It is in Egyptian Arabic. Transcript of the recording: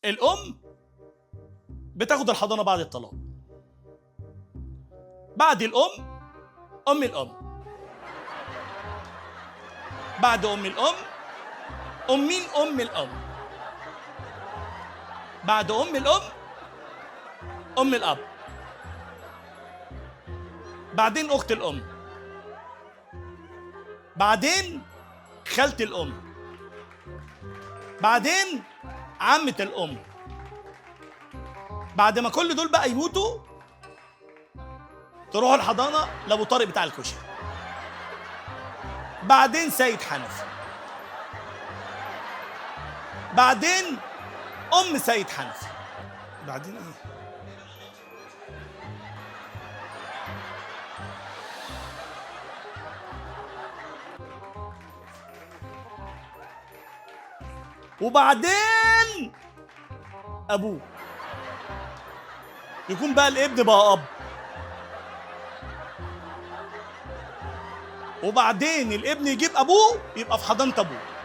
الام بتاخد الحضانة بعد الطلاق. بعد الام ام الام، بعد ام الام ام مين؟ ام الام، بعد ام الام ام الاب، بعدين اخت الام، بعدين خالة الام، بعدين عمة الام. بعد ما كل دول بقى يموتوا تروحوا الحضانة لابو طارق بتاع الكشري، بعدين سيد حنفي، بعدين ام سيد حنفي، بعدين ايه؟ وبعدين ابوه. يكون بقى الابن بقى اب. وبعدين الابن يجيب ابوه يبقى في حضانة ابوه.